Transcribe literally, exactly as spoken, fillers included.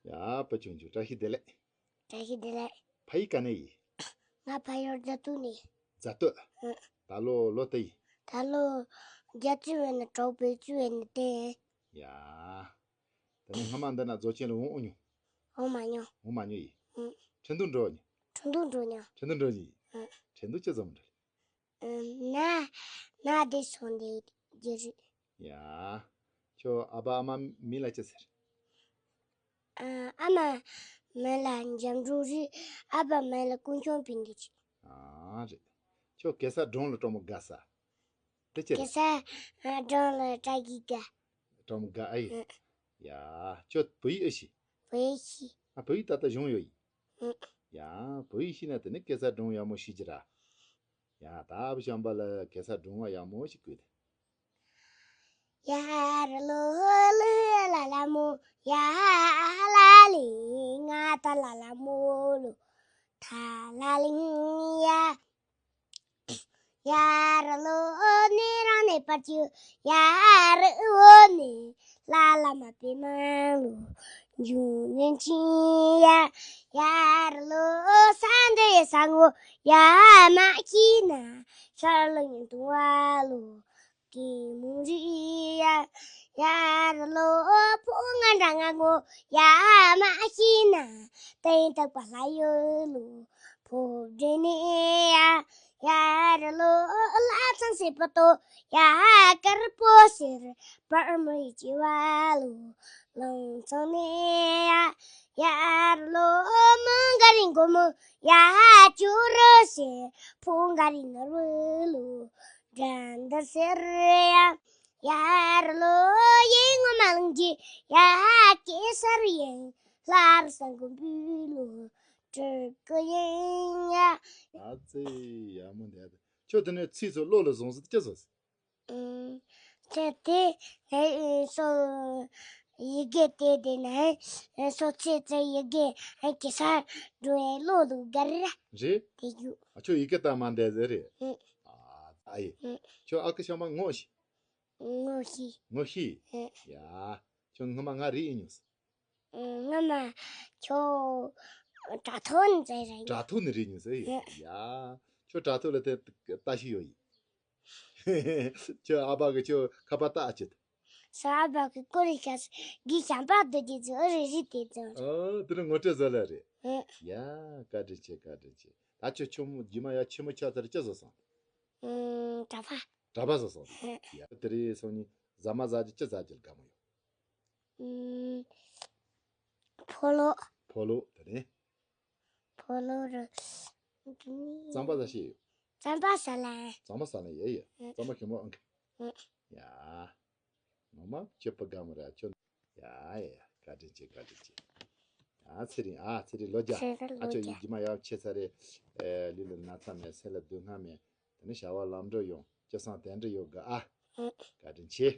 ཡ་ཕུ་ཆུང་ཆུང་བཀྲ་ཤིས་བདེ་ལེགས། བཀྲ་ཤིས་བདེ་ལེགས། ཕ་ཡུལ་ག་ནས་ཡིན། ང་ཕ་ཡུལ་རྫ་སྟོད་ནས། རྫ་སྟོད། ཨ། ད་ལོ་ལོ་དུ་ཡིན། ད་ལོ་བརྒྱད་ཅུ་བས་ན་དྲུག་བརྒྱད་ཅུ་བས་ན་དེ། ཡ། ད་ནི་སྔ་མ་འདི་ན་རྫོགས་ཆེན་ལ་འོང་འོང་མྱོང་། འོང་མ་མྱོང་། འོང་མ་མྱོང་ཡིན། ཨ། ཁྲིན་ཏུ་འགྲོ་མྱོང་། ཁྲིན་ཏུ་འགྲོ་མྱོང་། ཁྲིན་ཏུ་འགྲོ་ཡིན། ཨ། ཁྲིན་ཏུ་ཅི་ཙམ་འགྲོ། ཨ། ན་ན་དེ་སོང་དེ་རྒྱུ་རེད། ཡ། ཁྱོད་ཨ་ཕ་ཨ་མ་མིང་ལ་ཅི་ཟེར། ཨ་ཨ་མ་མིང་ལ་འཇམ་སྒྲོན་རེད། ཨ་ཕ་མིང་ལ་ཀུན་སྐྱོང་ཕུན་ལྡན་རེད། ཨ་རེད། ཁྱོད་གེ་སར་སྒྲུང་ལ་གྲོགས་མོ་དགའ་ས། དེ་ཅི་རེད། གེ་སར་སྒྲུང་ལ་དགའ་གི་དགའ། གྲོགས་མོ་དགའ་ཨེ། ཨ། ཡ། ཁྱོད་བོད་ཡིག་ཨེ་ཤེས། བོད་ཡིག་ཤེས། ཨ་བོད་ཡིག་ད་ལྟ་སྦྱོང་ཡོད་ཡིན། ཨ། ཡ། བོད་ཡིག་ཤེས་ན་དེ་ནི་གེ་སར་སྒྲུང་ཡག་མོ་ཤེས་ཀྱི་ར། ཡ། ད་ཨ་ཕ་བྱམས་པ་ལ་གེ་སར་སྒྲུང་བ་ཡག་མོ་ཞིག་དགོས་ཏེ། ཡར་ལོ་ལི་ལ་ལ་མོ་ཡར་ལ་ལི་ང་ད་ལ་ལ་མོ་ལོ་ཐ་ལ་ལི་ཡ། ཡར་ལོ་ནི་རང་ནི་པར་ཅུ་ཡར་འོ་ནི་ལ་ལ་མ་པི་མ་ལོ་འཇུ་ནན་ཅི་ཡ། ཡར་ལོ་ས་འདི་ས་ངོ་ཡ་མ་ཁྱི་ན་ཤར་ལ་ཡིན་དུ་བ་ལོ། གི་མུ་རི་ཡ། ཡར་ལོ་ཕོ་ང་འདྲ་ང་ངོ་ཡ་མ་ཤི་ན་ཏན་ཏག་པ་ལ་ཡོད་ལོ། ཕོ་བྲེ་ནི་ཡ། ཡར་ལོ་ལ་ཚང་སེ་པོ་ཏོ་ཡ་ཀར་པོ་སེར་པར་མི་ཅི་བ་ལོ། ལང་ཚང་ནི་ཡ། ཡར་ལོ་མོ་ག་རིང་གོ་མོ་ཡ་ཅུ་རོ་སེ་ཕོ་ག་རིང་ནོར་བུ་ལོ། དགྲ་འདུལ་ཟེར་ཡ། ཡར་ལོ་ཡིན་ངོ་མ་ལང་གི་ཡ་གེ་སར་ཡིན་ལྷར་ས་མགོན་པོའི་ལོ་སྤྲུལ་སྐུ་ཡིན་ཡ། ཨ་ཙི་ཡག་མོ་འདུག་ཁྱོད་དེ་ནས་ཚིག་ཚོ་བློ་ལ་བཟུང་ཟིག་ཅི་བཟོ་ཟིག་ཨུམ། ཁྱོད་དེ་ནས་སོ་ཡི་གེ་དེ་དེ་ནས་སོ་ཚེ་ཚེ་ཡི་གེ་གེ་སར་འགྲོ་བའི་བློ་ལ་དགར་ར། རེད། དེ་རྒྱུ། ཨ་ཁྱོད་ཡི་གེ་ལྟ་མ་འདས་ཟེར་རེད། ཨུམ། ཨ་ཨ་ཡེ། ཨུམ། ཁྱོད་ཨ་ཁུ་ཤམ་པ་ངོ་ཤེས། ངོ་ཤེས། ངོ་ཤེས། ཨེ། ཡ། ཁྱོད་སྔ་མ་ང་རིག་ཡིན་མྱོང་། ཨེ། སྔ་མ་ཁྱོད་དྲ་ཐོག་ནས་རེད་རེད། དྲ་ཐོག་ནས་རིག་མྱོང་ཟེར་ཡིན། ཨེ། ཡ། ཁྱོད་དྲ་ཐོག་ལ་དེ་ལྟ་ཤི་ཡོད་ཡིན། ཁྱོད་ཨ་ཕ་གི་ཁྱོད་ཁ་པར་ལྟ་ཨ་ཅེ། ས་ཨ་ཕ་གི་ཀོ་རི་ཤ་ས་གི་ཤམ་པ་དུ་གི་ཚོ་རེ་རེ་དེ་ཚོ། ཨ་དེ་ནི་ངོ་སྤྲོད་བཟོ་ལ་རེད། ཨེ། ཡ། བཀའ་དྲིན་ཆེ་བཀའ་དྲིན་ཆེ། ད་ཁྱོད་ཆུང་མོ་རྗེས་མ་ཡ་ཆེན་མོ་ཆགས་ཚར་ཅི་བཟོ་སོང་། ཨུམ། གྲྭ་པ། གྲྭ་པ་བཟོ་སོང་། ཨེ། ཡ། དེ་རིང་སང་ཉིན་ཟ་མ་ཟ་རྒྱུ་ཅི་ཟ་རྒྱུ་ལ་དགའ་མོ་ཡོད། ཨུམ། ཕོ་ལོ། ཕོ་ལོ་དེ་ནས། ཕོ་ལོ་རུ། རྩམ་པ་ཟ་ཤེས་ཡོད། རྩམ་པ་ཟ་ལ། རྩམ་པ་ཟ་ལ་ཡེ་ཡེ། ཨེ། རྩམ་པ་ཞིམ་པོ་ཨང་གི། ཨེ། ཡ། ངོ་མ་ཁྱོད་ཕོ་དགའ་མོ་ར་ཁྱོད། ཡ་ཡ་ཡ། བཀའ་དྲིན་ཆེ་བཀའ་དྲིན་ཆེ། ཨ་ཚེ་རིང་ཨ་ཚེ་རིང་ལོ་བརྒྱ། ཚེ་རིང་ཨ་ལོ་ཁྱོད་ཡིན་བརྒྱ། རྗེས་མ་ཡག་ཆེ་ས་རེད། ཨེ། ལུས་ལ་ན་ཚ་མེད་སེམས་ལ་སྡུག་བསྔལ་མེད། དེ་ནས་བྱ་བ་ལམ་འགྲོ་ཡོང་སྤྱོད་བཟང་དོན་འགྲུབ་ཡོང་དགའ་ཨ། ཨེ། བཀའ་དྲིན་ཆེ།